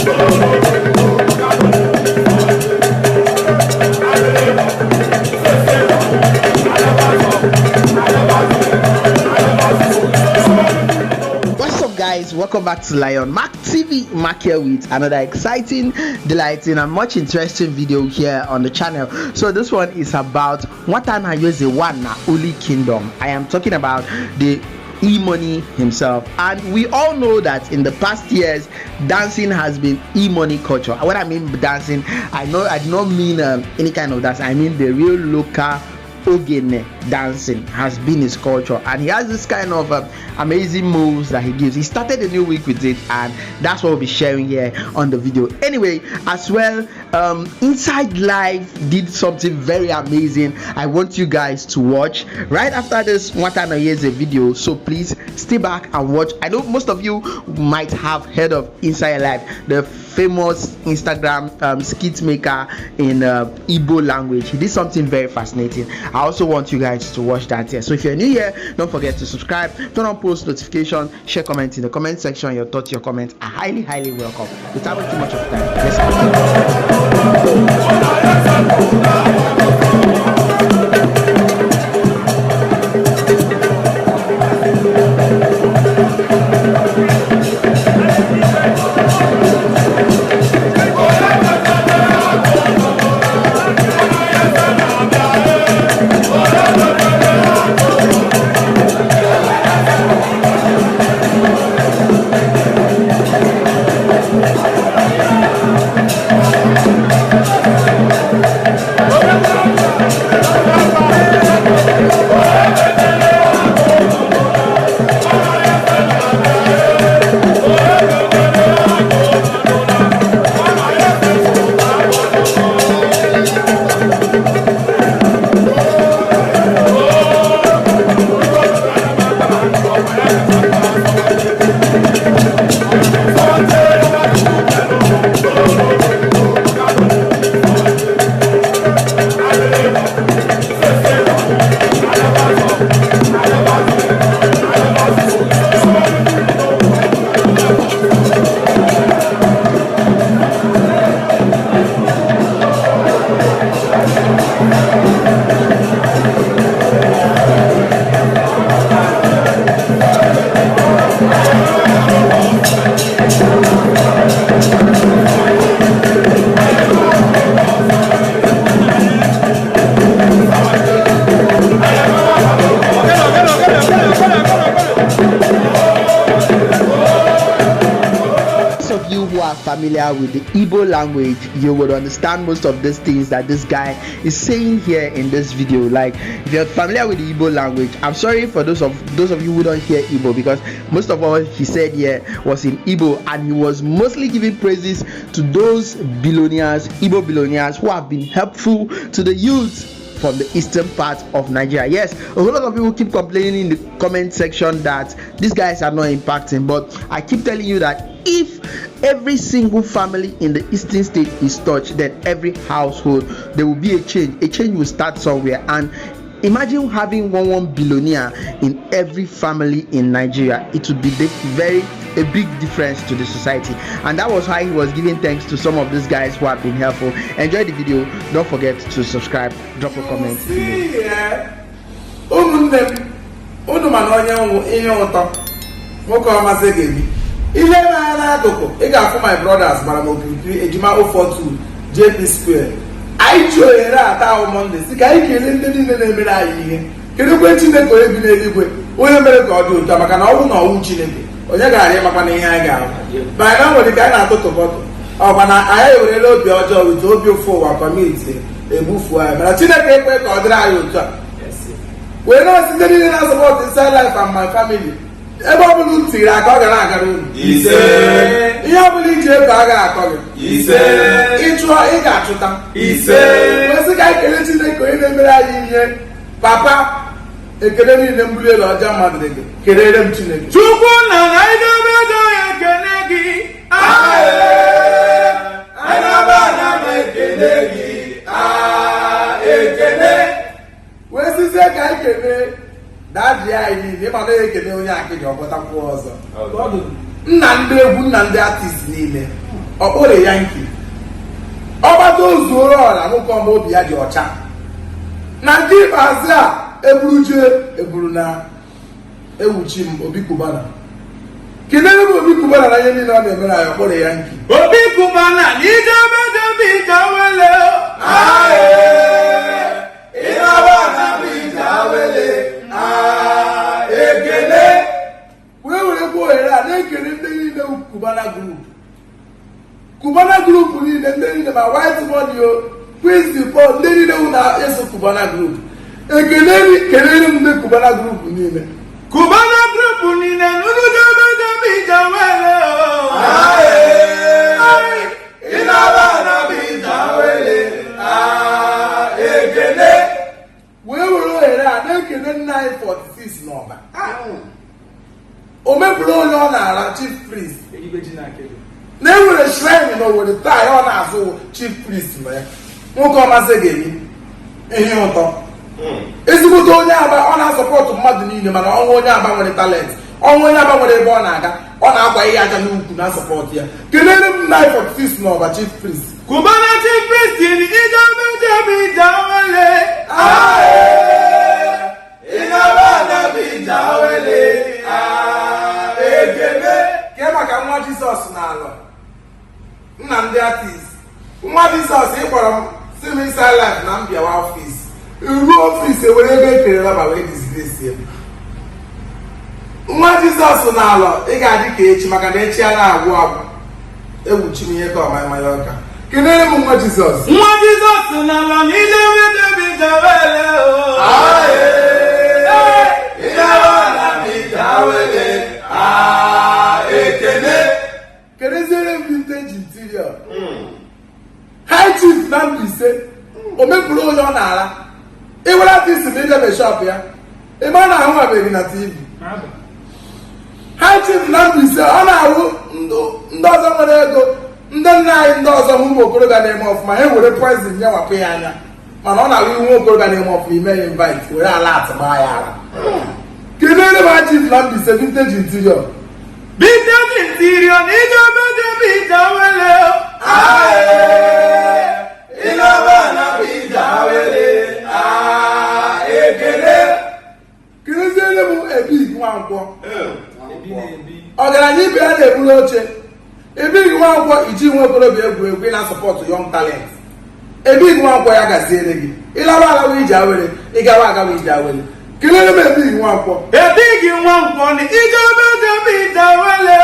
What's up, guys? Welcome back to Lion Mark TV. Mark here with another exciting, delighting and much interesting video here on the channel. So this one is about Nwata One na Uli Kingdom. I am talking about the E-Money himself, and we all know that in the past years dancing has been E-Money culture. What I mean dancing, I know I do not mean any kind of dance. I mean the real local Ogene dancing has been his culture, and he has this kind of amazing moves that he gives. He started a new week with it, and that's what we'll be sharing here on the video. Anyway, as well, Inside Life did something very amazing. I want you guys to watch right after this Nwata Anayoeze video, so please stay back and watch. I know most of you might have heard of Inside Life, the famous Instagram skit maker in Igbo language. He did something very fascinating. I also want you guys to watch that here. So if you're new here, don't forget to subscribe, turn on post notification, share, comment in the comment section. Your thoughts, your comments are highly, highly welcome. Without too much of time, let's go. Familiar with the Igbo language, you would understand most of these things that this guy is saying here in this video. Like, if you're familiar with the Igbo language, I'm sorry for those of you who don't hear Igbo, because most of all he said here was in Igbo, and he was mostly giving praises to those billionaires, Igbo billionaires, who have been helpful to the youth from the eastern part of Nigeria. Yes, a whole lot of people keep complaining in the comment section that these guys are not impacting, but I keep telling you that if every single family in the eastern state is touched, then every household there will be a change. A change will start somewhere. And imagine having one billionaire in every family in Nigeria. It would be a big difference to the society. And that was why he was giving thanks to some of these guys who have been helpful. Enjoy the video. Don't forget to subscribe, drop a comment. Ụmụnne m, unu mana onye nwụ ihe ụtọ nwoke ọmasị ga-ebi ile anya n'akụkụ, ị ga-afụ my brothers gbara m okirikiri, ejima 042 JP Square. Anyị ji ohere ata ahụ Monday si ka anyị kelee ndị niile na-emere anyị ihe. Kedụkwe Chineke onye bi n'eluigwe, onye mere ka ọ dị ụtọ, maka na ọnwụ na ọnwụ Chineke onye gara ịmakwa na ihe anyị ga-ahụ banyere nwere ka anyị na-atụtụ bọtụ ọkwa na anyị ewerela obi ọjọọ wite obi ụfụ ụwa kọmiti egbufuo anyị, mana Chineke ekwe ka ọ dịrị anyị otu a. Wee na-asị ndị niile na-asupport Inside Life and my family, ebe ọ bụla unu tiri aka, ọ ga na-agara unu. Ihe ọ bụla iji ego agaghị akọ gị. Ịchụọ, ị ga-achụta. Wee sị ka anyị kelee Chineke onye na-emere anyị ihe. Papa, ekele niile, mbuli elu, ọjọọ mmadụ dị gị, kelere m Chineke. Chukwu na na idobe ego ya, ekele gị. Anaba ana m ekele gị. Ekele. Wee sizie ka anyị kelee daddy anyị niile. Ịma na ekele onye akịdị ọgọtakwuo ọzọ, nna ndị egwu, nna ndị artist niile. Ọkpụrụ ya nke ọgbata ozuoro ọra, nwoke ọma obi ya dị ọcha. Na nke ikpeazụ a, eburu jee eburu na ewuchi m Obi Cubana. Kelere m Obi Cubana na ihe niile ọ na-emere anyị. Ọkpụrụ ya nke Obi Cubana na ijebe debe ije wele. Ịnaba na ije awele, ekele. Wee werekwa ohere a na-ekele ndị niile bụ Cubana Group, Cubana Group niile, ndị niile ma White Money o, Quiz the Paul, ndị niile wụ na-eso Cubana Group. Ekele, kelere m ndị Cubana Group niile. Cubana Group niile, nunu debe debe ije wele. Ịnaba na ije awele, ekele. Wee were ohere a na-ekele nna anyị 46 n'ọba o mepụrụ onye ọ na-ara, Chief Priest, na enwere shrine na Owerri taa ya ọ na-azụ Chief Priest nọ ya. Nwoke ọmasị ga-eri ihe ụtọ, ezigbote onye Aba. Ọ na-asọpọtụ mmadụ niile, mana ọnwa onye Aba nwere talent, ọnwa onye Aba nwere ebe ọ na-aga, ọ na-akwa ihe aja n'ukwu na asọpọtụ ya. Kelere m 946 n'ọba, Chief Priest. Cubana Chief Priest ni ijebe debe ije wele. Ịnaba anabi ije awele, ekele. Kee maka nwa Jizọs n'alọ nna ndị artist? Nwa Jizọs, ị kpọrọ m si m inside life na m bịawa office, ruo office ewere ego ekere rọba wee disgrace ya. Nwa Jizọs n'alọ, ị ga-adị ka echi, maka na echi a na-agwụ agwụ. Egwuchi m ihe ka ọmanya ọka. Kelere m nwa Jizọs. Nwa Jizọs n'ala na ijebe debe ije wele. Ịnaba anabi ije awele, ekele. Kereziere m Vintage Interior, High Chief na Mbaise. O mepụrụ onye ọ na-ara iwere artist na idebe shop ya, ebe ọ na-ahụ nwabeghị na TV. High Chief na Mbaise, ọ na-ahụ ndị ọzọ nwere ego, ndị nna anyị ndị ọzọ hụ ụmụ okorobịa na-eme ọfụma, ha were poison nyewapụ ya anya, mana ọ na-ahụ ihu nwa okorobịa na-eme ọfụma, ime ya invite, were ala atụ gbaa ya ara. Kelere m High Chief na Mbaise, Vintage Interior. Vintage Interior na ijebe debe ije wele. Ịnaba na ije awele, ekele. Kereziere m Ebig Nwankwọ, ọgaranya ibe ya na-eburu oche. Ebig Nwankwọ, iji nwa okorobịa egwu egwu, ị na-asọpọtụ young talent. Ebig Nwankwọ, ya gaziere gị. Ịlawa alawa ije awere, ịgawa agawa ije awere. Kelere m Ebig Nwankwọ. Ebig Nwankwọ na ijebe debe ije wele.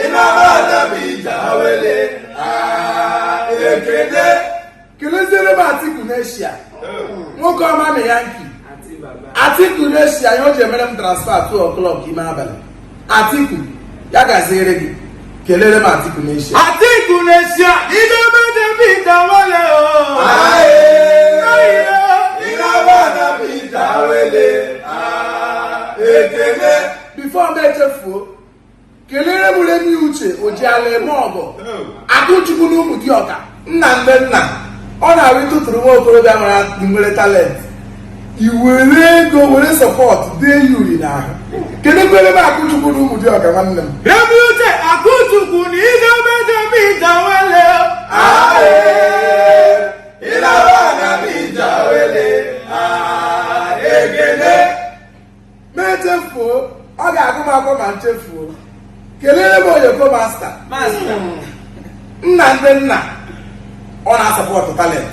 Ịnaba na ije awele, ekele. Keleziere m Atiku n'Eshia, nwoke ọma na Yankee. Atiku n'Eshia ya, o ji emere m transfer 2 o'clock ime abalị. Atiku, ya gaziere gị. Kelere m Atiku n'Eshia. Atiku n'Eshia, ijebe debe ije wele. Ịnaba na ije awele, ekele. Before m echefuo, kelere m Remi Uche Ojiala eme ọgọ, Akụchukwu na ụmụ dịọka, nna ndị nna. Ọ na-arị tụtụrụ nwa okorobịa nwere talent, i were ego were support dee ya uri n'ahụ. Kedu kwere m Akụchukwu na ụmụ dịọka, nwanne m? Remi Uche Akụchukwu na ijebe debe ije wele. Ịnaba na ije awele, ekele. Ma echefuo, ọ ga-agụ m akwụkwọ ma nchefuo. Kelere m Oyoko Master, nna ndị nna. Ọ na-asọpọtụ talent.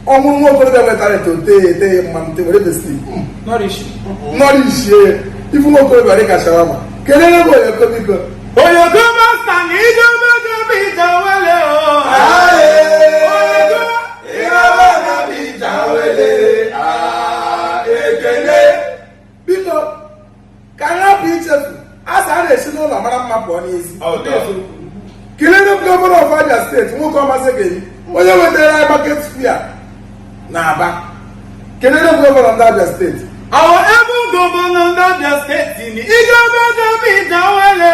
Ọnwụ nwa okorobịa nwere talent, o tee ya, ete ya mmanụ, te were besi nọrishie ya, ifu nwa okorobịa dị ka shawarma. Kelere m Oyoko, biko. Oyoko Master na ijebe debe ije wele. Ịnaba na ije awele, ekele. Biko, ka anyị hapụ ichefu a sị a na-esi n'ụlọ mara mma pụọ n'ezi. Kelere m Governor of Abia State, nwoke ọmasị ga-eyi onye wetara anyị market fair na Aba. Kelere m governor ndị Abia State. Our able governor ndị Abia State ni ijebe debe ije wele.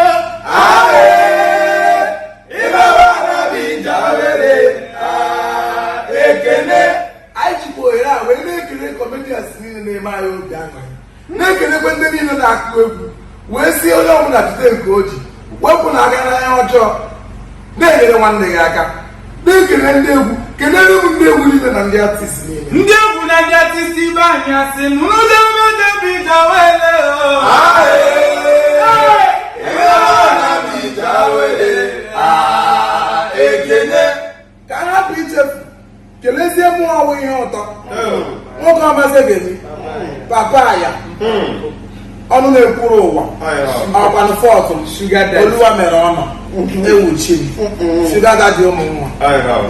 Ịnaba na ije awele, ekele. Anyị jikwa ohere a wee na-ekele comedians niile na-eme anyị obi aṅụrị, na-ekelekwe ndị niile na-akụ egwu, wee sie onye ọbụla jide nke o ji wepụ. Wepụ na aka n'anya ọjọọ, na-enyere nwanne gị aka, na-ekele ndị egwu, kelere m ndị egwu niile na ndị artist niile. Ndị egwu na ndị artist ibe anyị asị m nụrụ dobe dobe ije wele o. Ekene ka a hapụ ichefu, kelezie mụ ọwụ ihe ụtọ, nwoke ọmazi ga-emi papa ya, ọnụ na-ekwuru ụwa, ọkwanụ fọtụ Sugar daddy. Oluwa mere ọnọ ewuchi m, sugar daddy, ụmụ nwa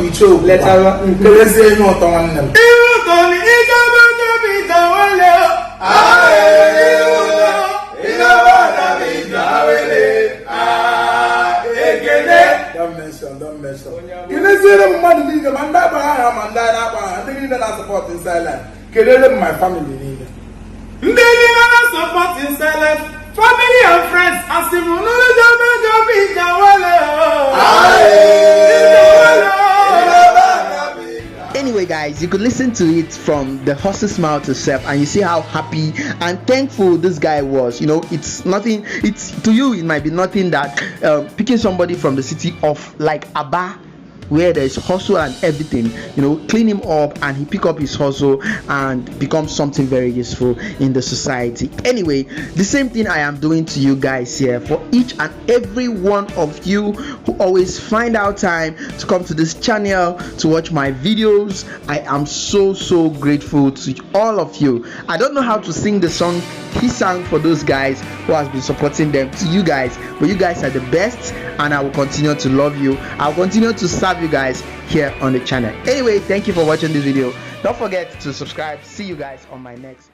iche Letara. Kelezie ihe ụtọ nwanne m. Ihe ụtọ ni idobe dobe ije wele o. Ihe ụtọ. Don't mention, don't mention. Keleziere m mmadụ niile, ma ndị akpa aha, ma ndị a na-akpa aha, ndị niile na-support Inside Life. Kelere m my family niile. Ndị niile na-support Inside Life, family and friends, asị m nụrụ dobe dobe ije wele o. Ije wele o. Anyway, guys, you could listen to it from the horse's mouth itself, and you see how happy and thankful this guy was. It's nothing, it's to you it might be nothing that picking somebody from the city of like Aba, where there's hustle and everything, clean him up and he pick up his hustle and become something very useful in the society. Anyway, the same thing I am doing to you guys here, for each and every one of you who always find out time to come to this channel to watch my videos. I am so so grateful to all of you. I don't know how to sing the song he sang for those guys who has been supporting them to you guys, but you guys are the best, and I will continue to love you. I'll continue to serve you guys here on the channel. Anyway, thank you for watching this video. Don't forget to subscribe. See you guys on my next